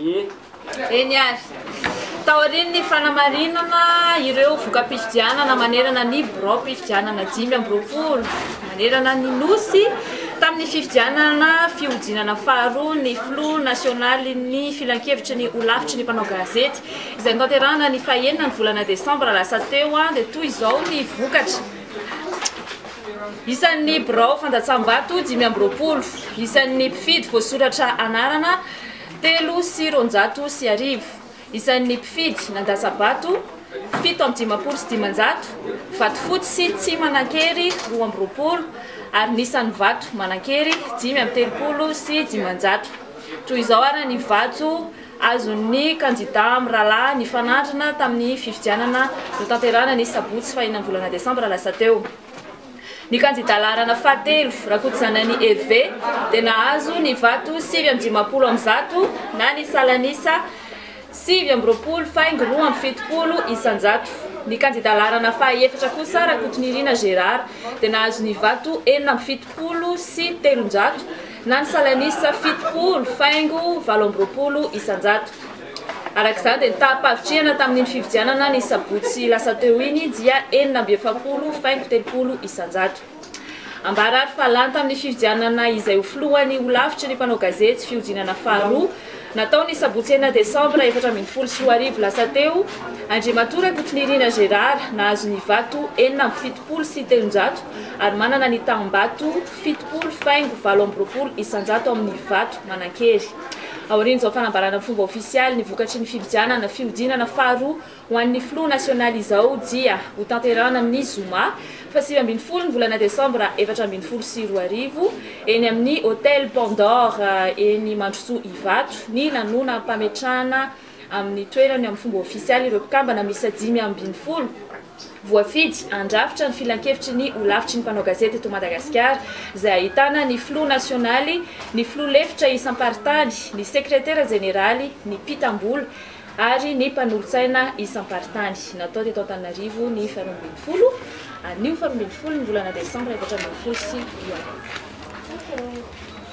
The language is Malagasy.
Ie. Eny ary. Taorian'ny fanamarinana ireo voka-pifidianana manerana ny biraom-pifidianana 25 manerana ny Nosy tamin'ny fifidianana fihodinana faharoa ny filoha nasionalin'ny filankevitry ny holafitry ny mpanao gazety izay notanterahana ny fahenina ny volana desambra lasa teo dia toy izao ny vokatra. Isan'ny birao fandatsaham-bato 25, isan'ny mpifidy voasoratra anarana 1203, isan'ny mpifidy nandatsa-bato 557, vato fotsy tsy manan-kery 22 ary ny isan'ny vato manan-kery 535. Toy izao ary ny vato azon'ny kandida mirahalahy nifanandrina tamin'ny fifidianana notanterahina ny sabotsy fahenina ny volana desambra lasa teo. Ny kandida laharana fahatelo, Rakotozanany Hervé, dia nahazo ny vato 159 na ny salan'isa 29.72 isan-jato. Ny kandida laharana fahaefatra kosa, Rakotonirina Gérard, dia nahazo ny vato 376 na ny salan'isa 70.28 isan-jato. Araka izany dia ny taham-pahavitrihana tamin'iny fifidianana ny sabotsy lasa teo iny dia 46.30 isan-jato. Ambara ary fa lany tamin'ny fifidianana izay ho filohan'ny holafitry ny mpanao gazety fihodinana faharoa natao ny sabotsy enina desambra 2014 lasa teo, Andriamatoa Rakotonirina Gérard nahazo ny vato 376 ary manana ny taham-bato 70.28 isan-jato amin'ny vato manan-kery. Aorian'izao fanambarana amin'ny fomba ofisialy ny vokatry ny fifidianana fihodinana faharoa ho an'ny filoha nasionaly izao dia hotanterahana amin'ny zoma faha 19 ny volana desambra 2014 eny amin'ny Hotel Paon d'Or eny Mandrosoa Ivato ny lanonam-pametrahana amin'ny toerany amin'ny fomba ofisialy ireo mpikambana miisa 15 voafidy handrafitra ny filankevitry ny holafitry ny mpanao gazety eto Madagasikara izay ahitana ny filoha nasionaly, ny filoha lefitra isam-paritany, ny sekretera jeneraly, ny mpitam-bola ary ny mpanolotsaina isam-paritany. Natao teto Antananarivo ny faharoa ambin'ny folo anio faharoa ambin'ny folo ny volana desambra 2014.